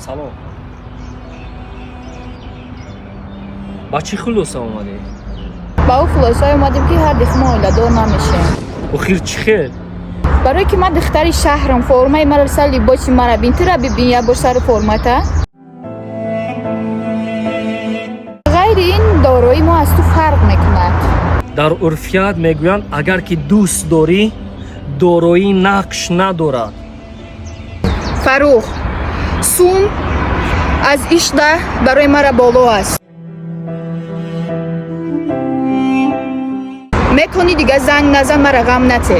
Салом. Ба чӣ хулоса омадед? Ба ӯ хулосае омадем, ки ҳар дихмо оиладор намешем. Охир чӣ хел? Барое ки ман духтари шаҳрам, формаи маро сар, либоси мара бин, тура бибин як бор сару формата. Ғайри ин, дорои мо аз ту фарқ мекунад. Дар урфият мегӯянд, агар ки дӯст дорӣ, дороӣ нақш надорад. Фаррух, сум аз ишқда барои мара боло аст. Мекони, дига занг назан, мара ғам нате.